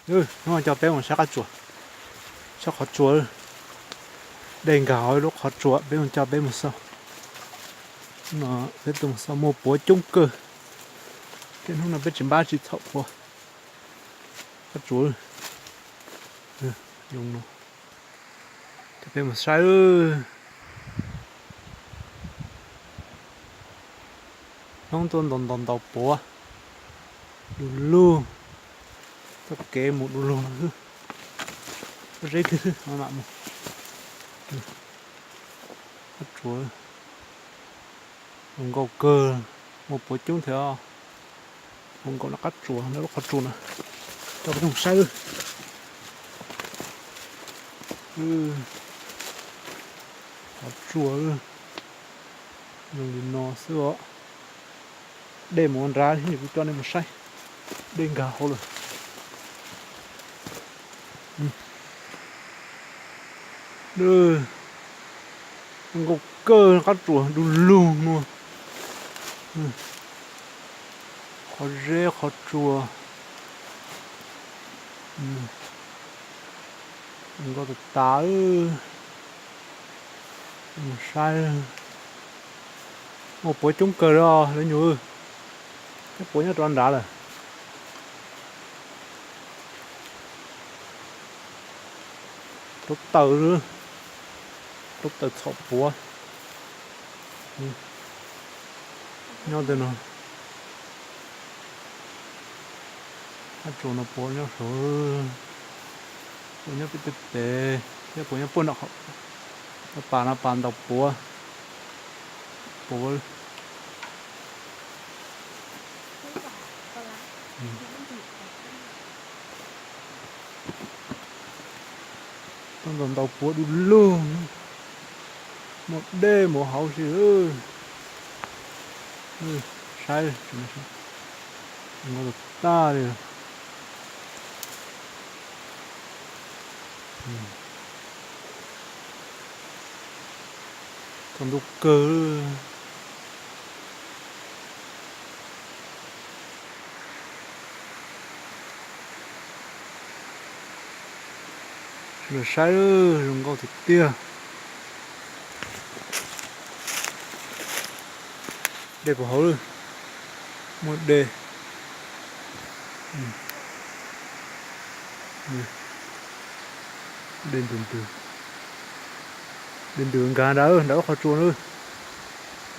Hnub no coj peb mus saib qab tsuas, saib qhov tsua. Dej nkag hauv lub qhov tsua, peb mus coj peb mus xauj. No peb tuaj mus xauj muaj puav coob kawg. Tej hnub no peb tsis npaj tsis txhom puav. Qab tsuas zoo no. Coj peb mus saib. Hmoob tuaj ntaus ntaus ntaus puav du lug, txoj kev mus du lug. Pob zeb twg mam mus. Qab tsuas zoo nkauj kawg, muaj puav coob thiab. Zoo nkauj no qab tsuas, lub qhov tsua no. Coj peb mus saib. Qhov tsua zoo li no xwb os. Dej mus ua nrad, kuv coj nej mus saib. Dej nkag hauv lawm. Zoo nkauj kawg, qab tsuas du lug no. Qhov zeb qhov tsua. Zoo nkauj tas tas. Saib, muaj puav coob kawg li lawv nyuam. Tej puav nyob rau nrad lawm. Rau taws, rau taws txhom puav. Nyob ntawm no, qab tsuas no puav nyob saud, puav nyob pem tej pem, thiab puav nyob puag nram qhov, pas no pas ntaus puav, puav. Tuaj ntaus ntaus puav du lug, muaj dej mus hauv si. Saib, zoo nkauj tas tas li. Tsaus ntuj kawg. Sawv daws saib, zoo nkauj tiag tiag. Dej puag hauv lawm, muaj dej. Dej ntws ntws, dej ntws nkag nrad, nrad lub qhov tsua na.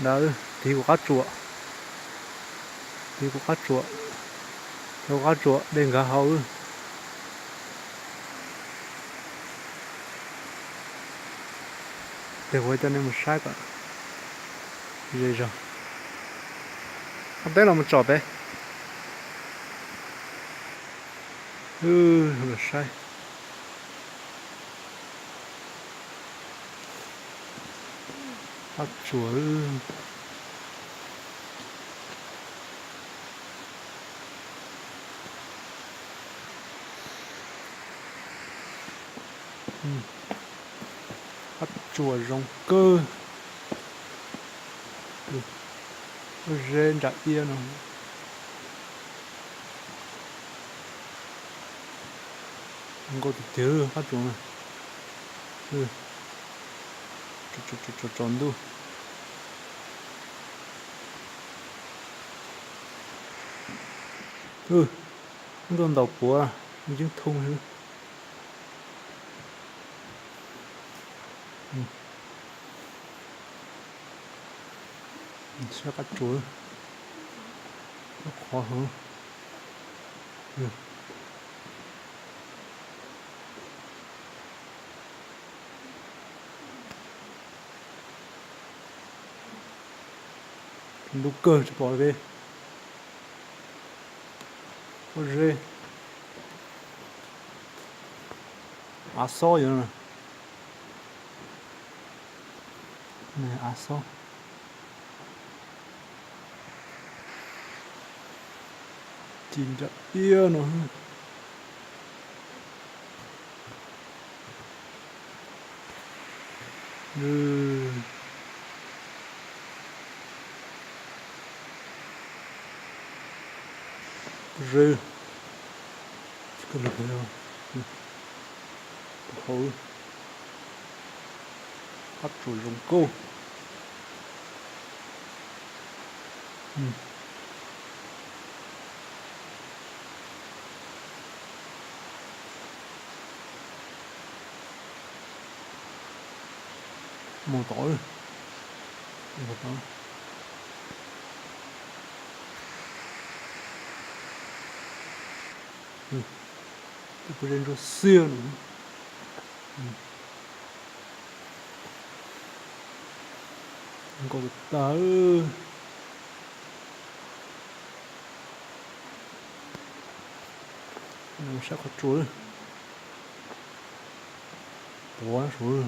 Nrad, tiv kuv qab tsuas, tiv kuv qab tsuas, tiv kuv qab tsuas, dej nkag hauv. Ces kuv coj nej mus saib kom ze zog. Qab teb los mus tsom pem. Los saib. Qab tsuas. Qab tsuas zoo kawg. Pob zeb nram iab no. Nkauj tiag tiag qab tsuas no. Tsaus ntuj. Tuaj ntaus puav, yeeb thooj. Saib qab tsuas, qhov hauv. Ntuj kawg tsis pom li. Pob zeb, av xob yom. Av xob. Ci nram iab no. Zeb, Koj los hauv, qab tsuas zoo nkauj. Mus tod, mus tod. Tus pov zeb ntsuab xiab no. Nkauj tas tas. Saib qhov tsua. Puav suav.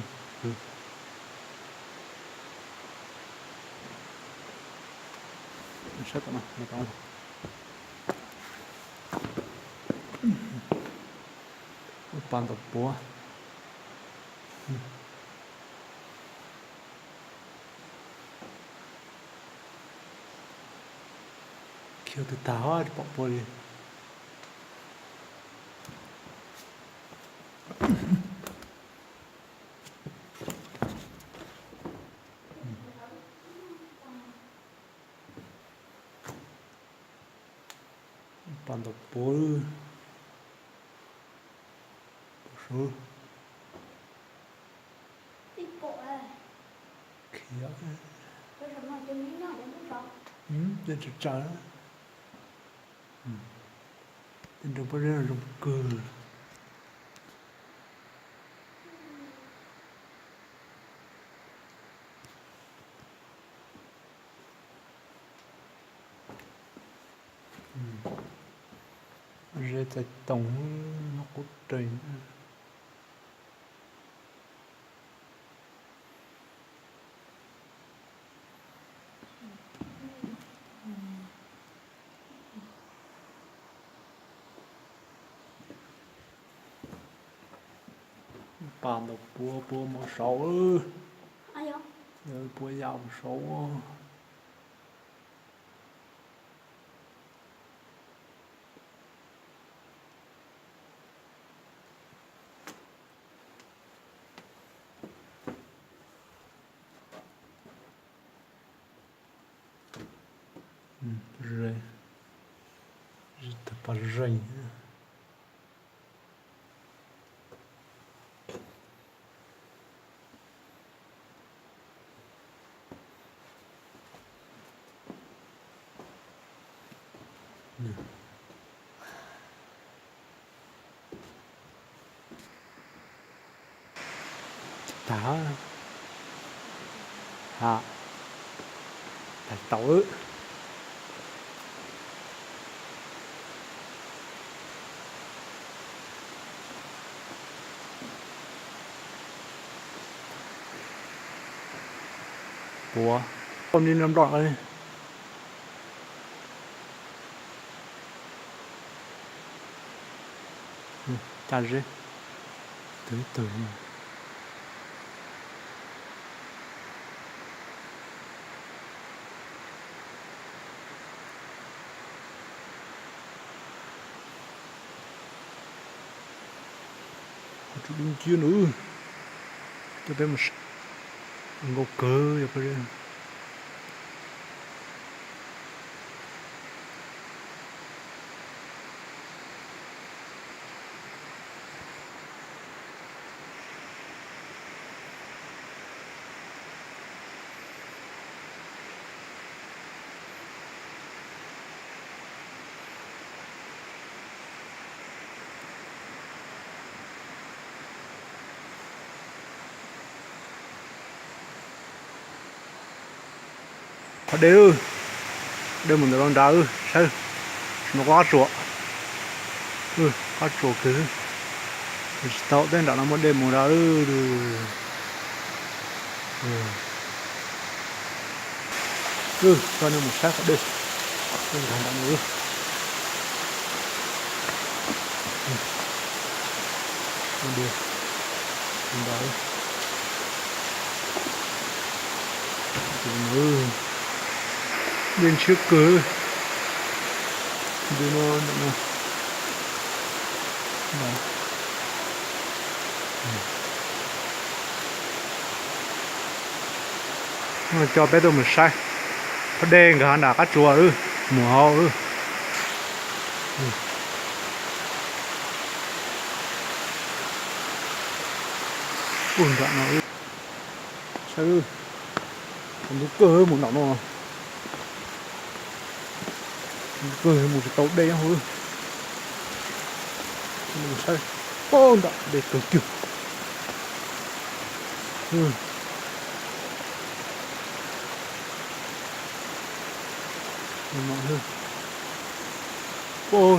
Saib tom no, tom no. Pas ntaus puav. Khiav twg tag tsis pom puav li. Pas ntaus puav. Khiav. Tej tsaws tsaws. Tej nrog pob zeb no zoo kawg. Zeb txais toom, nyob qub reeg. Pas ntaus puav, puav mus saud. Puav yam mus saud. Tag pas zeeg. Tag, ha, tag tau. Puav, tau ni nplom li. Caj zeb, twg twg. Qhov tsua dub nciab no, coj peb mus, nkauj kawg yog peb. Qhov dej, dej mus ntawm lawm nrad, saib, tsis muaj qab tsuas, qab tsuas kawg, tsis tau, tej nram no muaj dej mus nrad. Coj nej mus saib qhov dej, dej nkag nram no. Dej ntshiab kawg. Ntawm no, ntawm no. Coj peb tuaj mus saib, dej nkag nram qab tsuas lawm, mus hauv lawm. Ub, nram no, saib, ntub kawg mus nram no. Ntub kawg mus tsis tau dej nyob hauv. Saib, ub, nram dej kawg kiag. Ub,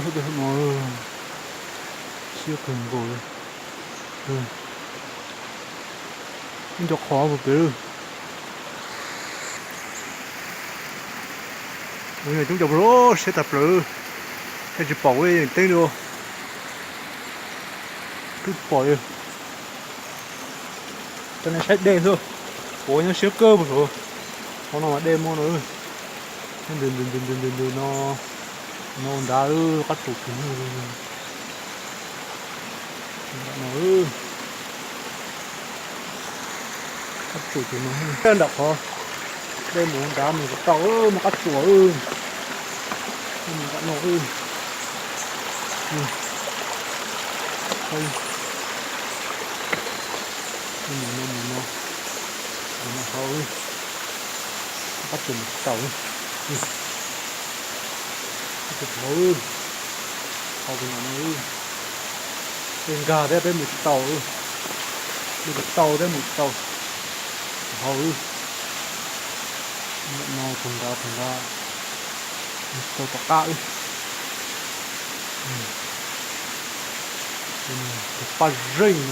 sab tej no siab kawg nkaus li. Ib co qhov puag pem lawm. Ua coob coob siab tag plaws, thiaj tsis pom ua yeej teeb li. Twb pom li. Cov nej saib dej xwb, puav nyob siab kawg puag saud. Qhov no mas dej muaj no, ntws ntws ntws ntws no, no nrad qab tsuas kiag no. Qab tsuas kiag no, nram qhov dej mus nrad mus tsis tau, mus qab tsuas, mus nram no. Mus no, mus no, mus no hauv, qab tsuas mus tsis tau. Qab tsuas hauv, hauv no, dej nkag thiab peb mus tsis tau, mus tsis tau thiab mus tsis tau, hauv. Nram no puag nrad, puag nrad, mus tsis tau tom qab. Tus paj zeej no.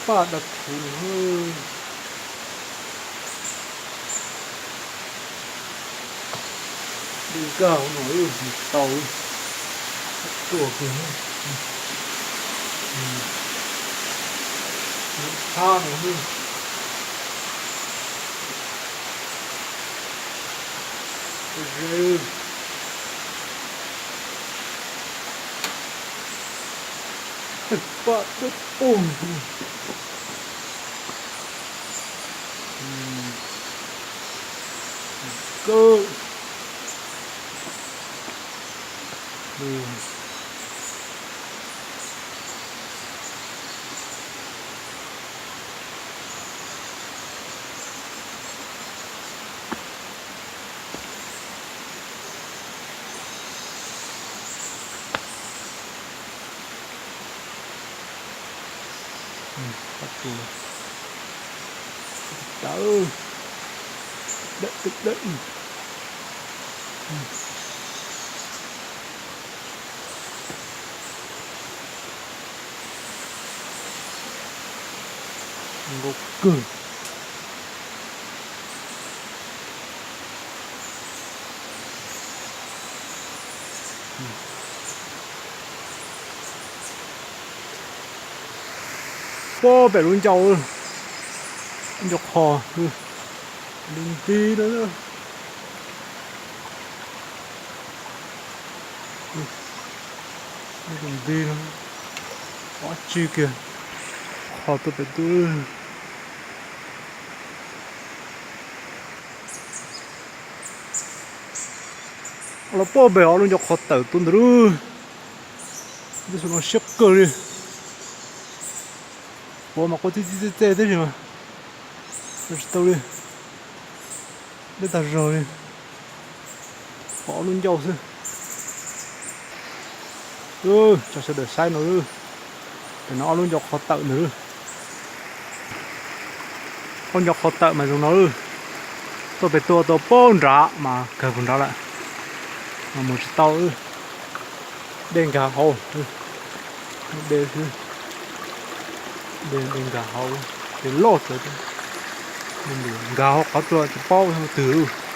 Paj dag khuv no. Dej nkag no, mus tsis tau, qab tsuas kiag, tshab no. Paj dawb paug. Kawg. Qab tsuas tawv, dawb dawb. Nkauj kawg. Pob pem lub ncauj, ncauj qhov, nti nti no. Nti no, ob tsi kiag, qhov tuaj pem tub. Los pob pem ob lub ncauj qhov tawm tuaj ntawd lub. Tej xu no siab kawg li. Puav mas quaj txij txij txej txej tib si mas, tsis tau li. Deb tag zog li. Pom ob lub ncauj xwb. Tso sawv daws saib no, pem no ob lub ncauj qhov tawm ntawd. Ob ncauj qhov tawm mas zoo no. Tuaj pem tuaj tau pob nrad mas kawg puag nrad lawm. Mas mus tsis tau. Dej nkag hauv. Dej xwb. Dej nkag hauv. Ces loj txawv. Nkag hauv qhov tsua tsis paub twg.